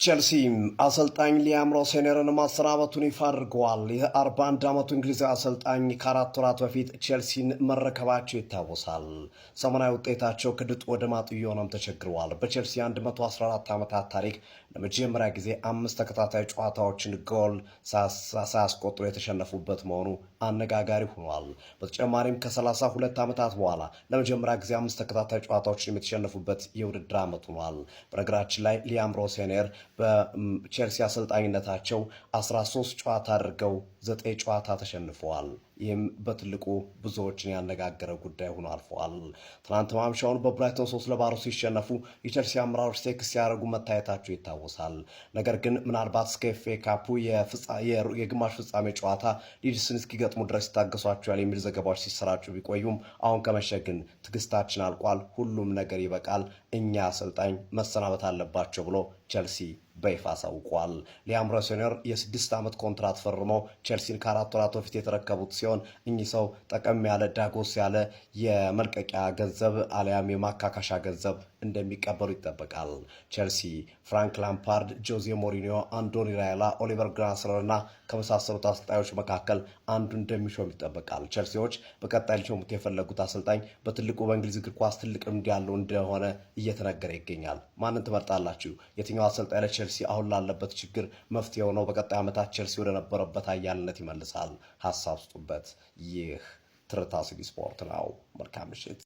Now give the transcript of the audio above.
ቼልሲ አሰልጣኝ ሊያም ሮሴኒየርን ማሰናበቱን ይፋ አድርገዋል። የ41 ዓመቱ እንግሊዛዊ አሰልጣኝ ከ4 ወራት በፊት ቼልሲን መረከባቸው ይታወሳል። ሰሞናዊ ውጤታቸው ከድጡ ወደ ማጡ እየሆነም ተቸግረዋል። በቼልሲ 114 ዓመታት ታሪክ ለመጀመሪያ ጊዜ አምስት ተከታታይ ጨዋታዎችን ጎል ሳያስቆጥሩ የተሸነፉበት መሆኑ አነጋጋሪ ሆኗል። በተጨማሪም ከ32 ዓመታት በኋላ ለመጀመሪያ ጊዜ አምስት ተከታታይ ጨዋታዎችን የተሸነፉበት የውድድር ዓመት ሆኗል። በነገራችን ላይ ሊያም ሮሴኒየር በቼልሲ አሰልጣኝነታቸው 13 ጨዋታ አድርገው ዘጠኝ ጨዋታ ተሸንፈዋል። ይህም በትልቁ ብዙዎችን ያነጋገረ ጉዳይ ሆኖ አልፈዋል። ትናንት ማምሻውን በብራይተን 3-0 ሲሸነፉ የቼልሲ አመራሮች ቴክስ ሲያደርጉ መታየታቸው ይታወሳል። ነገር ግን ምናልባት እስከ ኤፍኤ ካፑ የግማሽ ፍጻሜ ጨዋታ ሊድስን እስኪገጥሙ ድረስ ይታገሷቸዋል የሚል ዘገባዎች ሲሰራጩ ቢቆዩም አሁን ከመሸ ግን ትዕግስታችን አልቋል፣ ሁሉም ነገር ይበቃል፣ እኛ አሰልጣኝ መሰናበት አለባቸው ብሎ ቸልሲ በይፋ አሳውቋል። ሊያም ሮሴኒየር የ6 ዓመት ኮንትራት ፈርመው ቸልሲን ከ4 ወራት በፊት የተረከቡት ሲሆን እኚህ ሰው ጠቀም ያለ ዳጎስ ያለ የመልቀቂያ ገንዘብ አሊያም የማካካሻ ገንዘብ እንደሚቀበሉ ይጠበቃል። ቸልሲ ፍራንክ ላምፓርድ፣ ጆዜ ሞሪኒዮ፣ አንዶኒ ኢራዮላ፣ ኦሊቨር ግላስነር እና ከመሳሰሉት አሰልጣኞች መካከል አንዱ እንደሚሾም ይጠበቃል። ቸልሲዎች በቀጣይ ሊሾሙት የፈለጉት አሰልጣኝ በትልቁ በእንግሊዝ እግር ኳስ ትልቅ ልምድ ያለው እንደሆነ እየተነገረ ይገኛል። ማንን ትመርጣላችሁ? የትኛው አሰልጣኝ ለቸልሲ አሁን ላለበት ችግር መፍትሄ ሆነው በቀጣይ ዓመታት ቸልሲ ወደነበረበት ኃያልነት ይመልሳል? ሀሳብ ስጡበት። ይህ ትርታ ሲቲ ስፖርት ነው። መልካም ምሽት።